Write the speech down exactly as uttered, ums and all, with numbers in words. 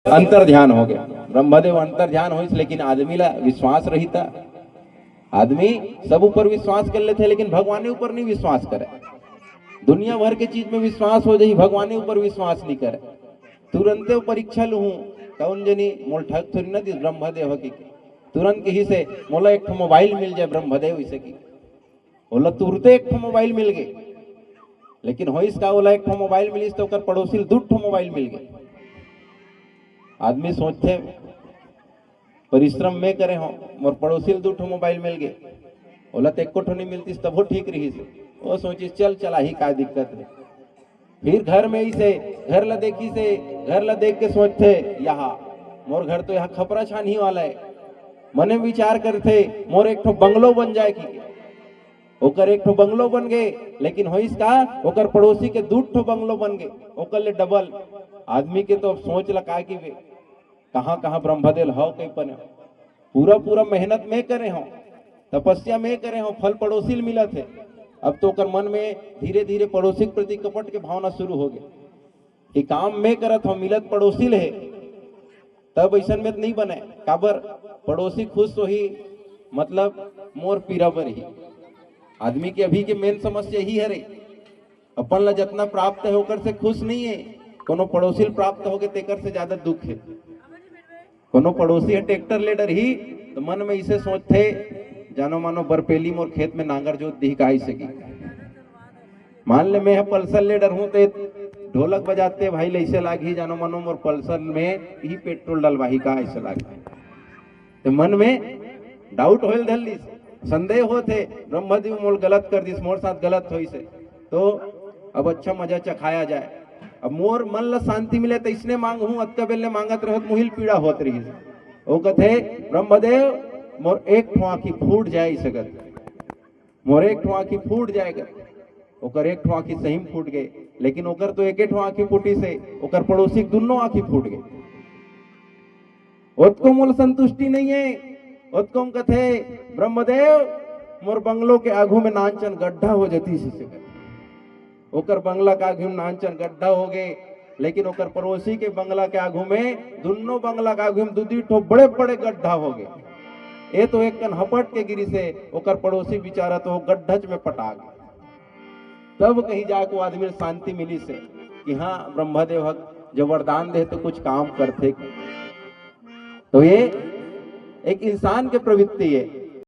अंतर ध्यान हो गया। ब्रह्मदेव अंतर ध्यान होइस, लेकिन आदमी ला विश्वास रहिता। आदमी सब ऊपर विश्वास कर लेथे, लेकिन भगवान ऊपर नहीं विश्वास करे। दुनिया भर के चीज में विश्वास हो जाही, भगवान ऊपर विश्वास नहीं करे। तुरंते वो परीक्षा लूहूं, कौन जनी मोल ठग थोड़ी ना दिस ब्रह्मदेव की। तुरंत कहिसे, "मोला एक ठो मोबाइल मिल जाए ब्रह्मदेव," इसे की। ओला तुरते एक ठो मोबाइल मिल गए, लेकिन होइस का, ओला एक ठो मोबाइल मिलिस तो ओकर पड़ोसी ल दू ठो मोबाइल मिल गए। आदमी सोचथे, "परिश्रम मैं करे हो, मोर पड़ोसी ल दू ठो मोबाइल मिल गए, ओला तो एको ठो नहीं मिलतीस तभो ठीक रहिस।" वो सोचिस, "चल चला ही, का दिक्कत है।" फिर घर में इसे, घर ला देखिसे, घर ला देख के सोचथे, "यहाँ मोर घर तो यहाँ खपरा छानही वाला है।" मने विचार करथे, "मोर एक ठो बंगलो बन जाए कि।" ओकर एक ठो बंगलो बन गए, लेकिन होइस का, ओकर पड़ोसी के दू ठो बंगलो बन गए, ओकर ले डबल। आदमी के तो अब सोच ला का कि बे, कहाँ कहाँ ब्रह्मदेव हव कहीं पने। पूरा पूरा मेहनत मैं करे हो, तपस्या मैं करे हो, फल पड़ोसी ल मिलत है। अब तो ओकर मन में धीरे धीरे पड़ोसी के प्रति कपट के भावना शुरू हो गए कि काम मैं करत हो, मिलत पड़ोसी ले है, तब ऐसन में तो नहीं बने। काबर? पड़ोसी खुश होही, मतलब मोर पीरा बरही। आदमी के अभी के मेन समस्या यही हरे, अपन ला जितना प्राप्त है ओकर से खुश नहीं है, कोनो पड़ोसी ल प्राप्त होगे तेकर से ज्यादा दुख है। कोनो पड़ोसी ह ट्रैक्टर ले डरही तो मन में इसे सोचथे, "जानो मानो बरपेली मोर खेत में नांगर जोत दिही का, इसे की।" मान ले मैं ह पल्सर ले डरहूं तो ढोलक बजाते भाई ले इसे लागही, "जानो मानो मोर पल्सर में ही पेट्रोल डलवाही का, इसे लागही।" तो मन में डाउट होल धर लीस, संदेह होत हे, "ब्रह्मदेव मोल गलत कर दिस, मोर साथ गलत होइस हे।" तो अब अच्छा मजा चखाया जाए। अब मोर मन ला शांति मिले तो इसने मांगहूं, अतका बेल ले मांगत रहत मुहिल पीड़ा होत रहिस। वो कथे, "ब्रह्मदेव मोर एक ठो आंखी फूट जाए," इसे कथे, "मोर एक ठो आंखी फूट जाएगा।" ओकर एक ठो आंखी सही में फूट गए, लेकिन ओकर तो एके ठो आंखी फूटिस हे, ओकर पड़ोसी के दुनों आंखी फूट गए। ओतको मोल संतुष्टि नहीं है, ओतको म कथे, "ब्रह्मदेव मोर बंगलो के आगू में नानचन गड्ढा हो जतिस," इसे कथे। ओकर बंगला के आगू में नानचन गड्ढा हो गए, लेकिन ओकर पड़ोसी के बंगला के आगू में, दुनों बंगला के आगू में दू दू ठो बड़े बड़े गड्ढा हो गए। ये तो एक कन हपट के गिरिस हे, ओकर पड़ोसी बेचारा तो गड्ढच में पटा गए। तब कहीं जाके वो आदमी ल शांति मिलिस हे कि हाँ, ब्रह्मदेव ह जो वरदान दे तो कुछ काम करथे। तो ये एक इंसान के प्रवृत्ति है।